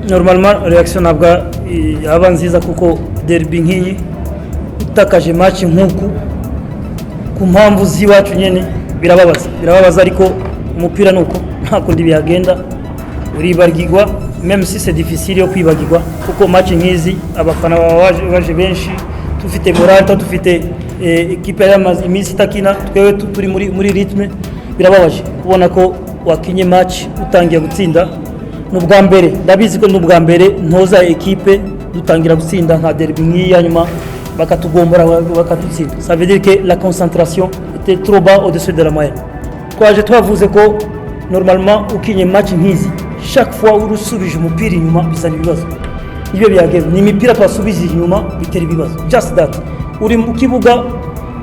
Normalement réaction ntabwo yaba nziza, kuko derby nk'iyi utakaje match nk'uku ku mpamvu z'iwacu nyine birababaza, birababaza. Ariko umupira ni uko, nta kundi byagenda, uribagirwa, même si c'est difficile yo kwibagirwa, kuko match nk'izi abafana baba baje benshi, dufite morale, tuba dufite équipe yamaze iminsi itakina, twewe turi muri rythme. Birababaje kubona ko wakinye match utangiye gutsinda. Ni ubwa mbere, ndabizi ko ni ubwa mbere ntoza équipe dutangira gutsinda nka derby nk'iyi, hanyuma bakatugombora, bakadutsinda. Ça veut dire que la concentration était trop bas, au-dessus de la moyenne. Twaje twavuze ko normalement ukinye match nk'izi, chaque fois uri usubije umupira inyuma bizana ibibazo. Nibyo byageze, ni imipira twasubije inyuma bitera ibibazo, just that. Uri mu kibuga,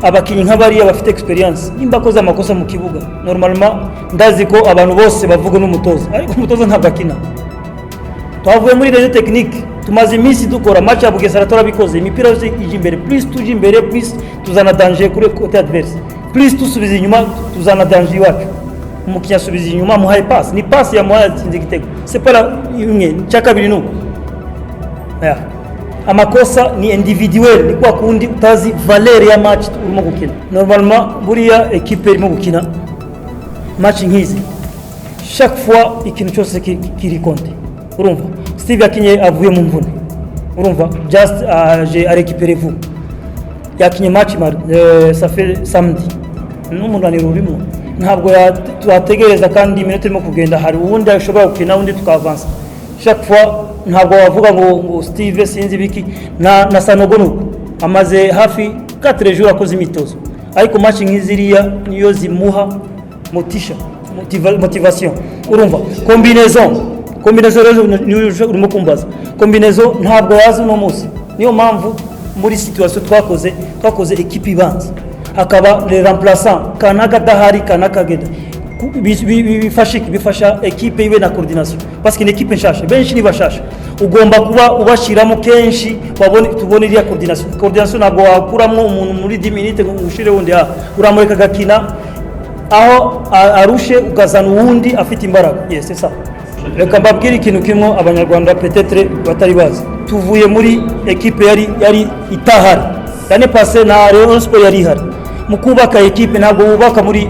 abakinnyi nk'abariya bafite experience, nimba akoze amakosa mu kibuga, normalement ndazi ko abantu bose bavuga n'umutoza, ariko umutoza ntabwo akina. Twavuye muri réseau technique, tumaze iminsi dukora. Match ya Bugesera turabikoze, imipira yose ijya imbere. Plus tujya imbere, plus tuzana danger kuri côté adverse. Plus dusubiza inyuma, tuzana danger iwacu. Umukinnyi asubiza inyuma, amuhaye passe, ni passe yamuhaye, atsinze igitego. C'est pas la imwe. Icya kabiri nuko, yeah. Amakosa ni individuel, ni kwa kundi utazi valeur ya match urimo gukina. Normalement buriya équipe irimo gukina match nk'izi, chaque fois ikintu cyose kiri compte. Urumva, Steve yakinye avuye mu mvune, urumva, just aje arécupéré vuba, yakinye match ça fait samedi, n'umunaniro urimo, ntabwo twategereza. Kandi iminota irimo kugenda, hari uwundi ashobora gukina, undi tukavansa. Chaque fois ntabwo wavuga ngo Steve sinzi biki. Na Sanogo nuko amaze hafi 4 jours akoze imyitozo, ariko match nk'iziriya niyo zimuha motisha, motivation. Urumva, combinaison rero niyo urimo kumbaza. Combinaison ntabwo yaza uno munsi. Niyo mpamvu muri situation twakoze équipe ibanza, hakaba le remplaçant, kanaka adahari, kanaka agenda. Bifasha iki? Bifasha équipe ibe na coordination, parce que ni équipe nshasha, benshi ni bashasha, ugomba kuba ubashiramo kenshi babone, tubone iriya coordination. Coordination ntabwo wakuramo umuntu muri 10 minutes ngo ushire wundi, ha uramureka agakina, aho arushe ukazana uwundi afite imbaraga. Yes, c'est ça. Reka mbabwire ikintu kimwe Abanyarwanda peut-être batari bazi. Tuvuye muri équipe yari itahari l'année passée, na Rayon Sport yari ihari. Mu kubaka équipe, ntabwo wubaka muri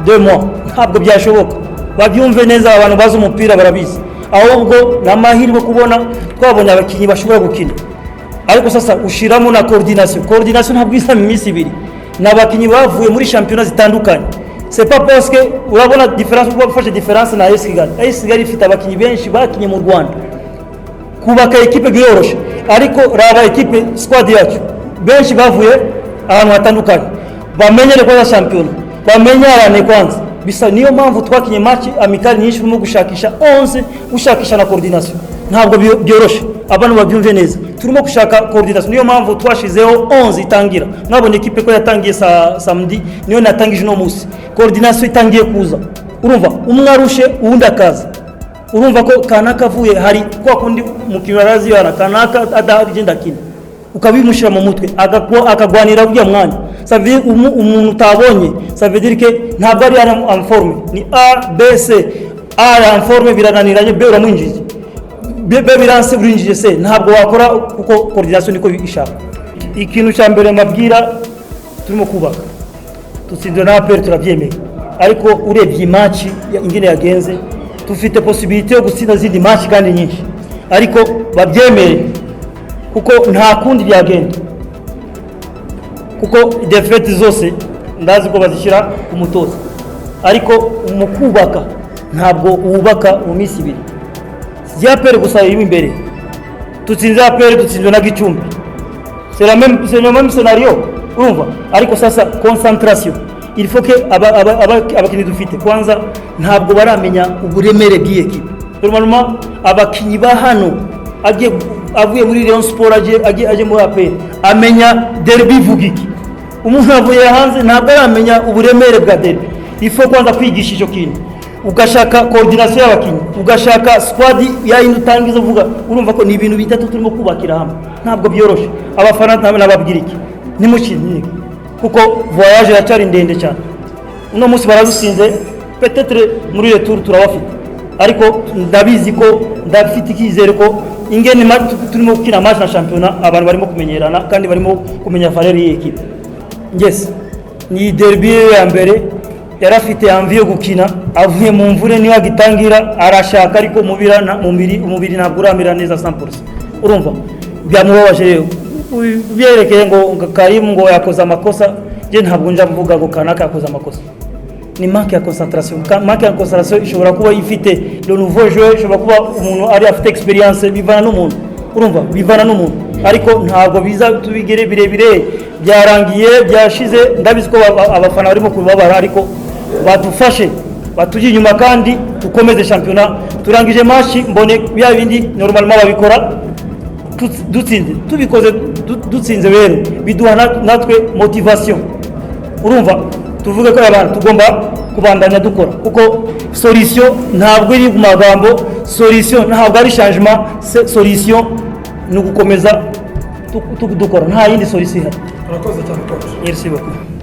2 mois, ntabwo byashoboka. Babyumve neza, abantu bazi umupira barabizi. Ahubwo ni amahirwe kubona twabonye abakinnyi bashobora gukina, ariko sasa ushiramo na coordination. Coordination ntabwo isa mu minsi 2. Ni abakinnyi bavuye muri shampiyona zitandukanye. C'est pas parce que urabona différence, uba ufashe différence na AS Kigali. AS Kigali ifite abakinnyi benshi bakinye mu Rwanda, kubaka équipe biroroshe. Ariko raba équipe, squad yacu, benshi bavuye ahantu hatandukanye, bamenyere kwanza shampiyona, bamenyerane kwanza bisa. Niyo mpamvu twakinye match amicale nyinshi, urimo gushakisha 11, ushakisha na coordination. Ntabwo byoroshe, abantu babyumve neza. Turimo gushaka coordination, niyo mpamvu twashizeho 11 itangira. Mwabonye équipe ko yatangiye sa samedi, niyo natangije uno munsi. Coordination itangiye kuza. Urumva, umwe arushe, uwundi akaza. Urumva ko kanaka avuye, hari kwa kundi umukinnyi arazi yana kanaka adahari igenda akina, ukabimushyira mu mutwe, akagwanira uriya mwanya. Ça veut dire umuntu utabonye, ça veut dire que ntabwo ari en forme. Ni A, B, C. A en forme birananiranye, B uramwinjiye, B biranse, urinjije C. Ntabwo wakora, kuko coordination niko ishaka. Ikintu cya mbere mbabwira, turimo kubaka. Dutsinzwe na APR, turabyemeye, ariko urebye match ingene yagenze, dufite possibilité yo gutsinda izindi match kandi nyinshi. Ariko babyemere, kuko nta kundi byagenda, kuko défaite zose ndazi ko bazishyira ku mutoza. Ariko mu kubaka, ntabwo wubaka mu minsi 2. Si APR gusa iri imbere, dutsinze APR, dutsinzwe na Gicumbi, c'est le même scénario. Urumva, ariko sasa concentration, il faut que abakinnyi dufite kwanza ntabwo baramenya uburemere bw'iyi équipe. Normalement abakinnyi ba hano, agiye avuye muri Rayon Sport, agiye muri APR, amenya derby ivuga iki. Umuntu avuye hanze ntabwo aramenya uburemere bwa derby. Il faut kwanza kwigisha icyo kintu, ugashaka coordination y'abakinnyi, ugashaka squad yayindi utangiza uvuga. Urumva ko ni ibintu bitatu turimo kubakira hamwe, ntabwo byoroshe. Abafana nababwira iki? Nimukinike, kuko voyage iracyari ndende cyane. Uno munsi baradusinze, peut-être muri retour turabafite. Ariko ndabizi ko ndafite icyizere ko ingene turimo gukina match na shampiyona, abantu barimo kumenyerana kandi barimo kumenya valeur y'iyi équipe. Yes, ni derby ye ya mbere, yari afite envie yo gukina, avuye mu mvune niyo agitangira, arashaka, ariko umubiri ntabwo uramera neza 100%. Urumva byamubabaje. Rero byerekeye ngo Karimu ngo yakoze amakosa, je ntabwo nja mvuga ngo kanaka yakoze amakosa. Ni manque ya concentration. Manque ya concentration ishobora kuba ifite le nouveau joueur, ishobora kuba umuntu ari afite experience, bivana n'umuntu. Urumva bivana n'umuntu, ariko ntabwo biza tubigere birebire, byarangiye, byashize. Ndabizi ko abafana barimo kubabara, ariko badufashe, batujye inyuma kandi dukomeze shampiyona. Turangije match, mbone bya bindi normalement babikora, dutsinze, tubikoze, dutsinze rero biduha natwe motivation. Urumva tuvuge ko abantu tugomba kubandanya dukora, kuko solution ntabwo iri mu magambo, solution ntabwo ari changement, solution ni ugukomeza dukora, nta yindi solution ihari. Urakoze cyane, coach. Merci beaucoup.